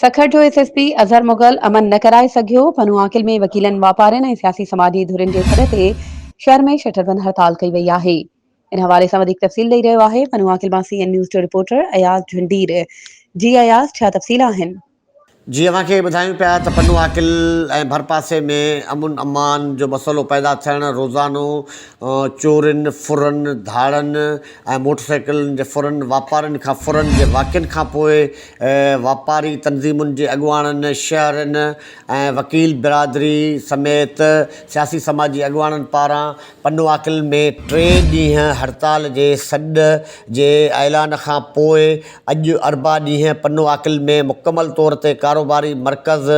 سکر جو S S P Azhar Mughal امن نه ڪرائي سگهيو، پنوعاقل ۾ وڪيلن، واپارين ۽ سياسي سماجي ڌرين جي سڏ تي شهر ۾ شٽربند هڙتال ڪئي وئي آهي. ان حوالي سان وڌيڪ تفصيل ڏئي رهيو آهي پنوعاقل مان سي اين نيوز جو رپورٽر اياز جهنڊير. جي اياز ڇا تفصيل آهن؟ جي اوهان کي ٻڌايون پيا ته پنوعاقل ۽ ڀرپاسي ۾ امن امان جو مسئلو پيدا ٿيڻ روزانو چورين، ڦرن، ڌاڙن ۽ موٽر سائيڪلن جي ڦرن، واپارين کان ڦرن جي واقعن کانپوء واپاري تنظيمن جي اڳواڻن، شهرين ۽ وڪيل برادري سميت سياسي سماجي اڳواڻن پاران پنوعاقل ۾ ٽي ڏينهن هڙتال جي سڏ جي اعلان کان پوء اڄ اربع ڏينهن پنوعاقل ۾ مڪمل طور تي ڪاروباري مرڪز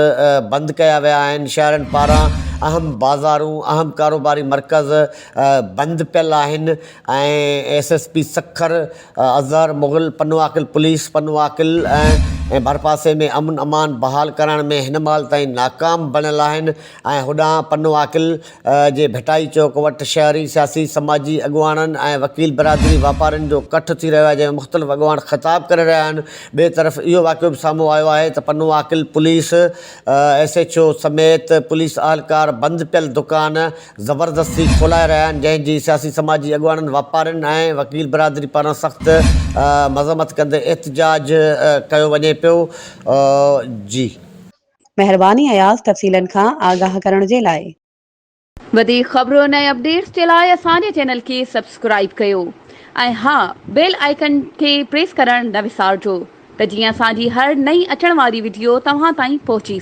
بند ڪيا ويا آهن، شهرين پاران اهم بازارون، اهم ڪاروباري مرڪز بند پيل آهن ۽ S S P Sukkur Azhar Mughal Pano Aqil police Pano Aqil ۽ ڀرپاسي ۾ امن امان بحال ڪرائڻ ۾ هن مهل تائين ناڪام بڻيل آهن ۽ هوڏانهن پنوعاقل جي ڀٽائي چوڪ وٽ شهري سياسي سماجي اڳواڻن ۽ وڪيل برادري واپارين جو ڪٺ ٿي رهيو آهي جنهن ۾ مختلف اڳواڻ خطاب ڪري رهيا آهن ٻئي طرف اهو واقعو به سامهون آيو آهي ته Pano Aqil police S H O سميت پوليس اهلڪار بند پيل دڪان زبردستي کولائي رهيا آهن جنهن جي سياسي سماجي اڳواڻن واپارين ۽ وڪيل برادري پاران سخت مذمت ڪندي احتجاج ڪيو وڃي پيو جي. مهرباني اياز تفصيلن کان آگاهه ڪرڻ جي لاء. وڌيڪ خبرن ۽ اپڊيٽس جي لاء اسان جي چينل کي سبسڪرائيب ڪيو ۽ ها بيل آئيڪن کي پريس ڪرڻ نه وسارجو ته جيئن اسان جي هر نئين اچڻ واري وڊيو توهان تائين پهچي.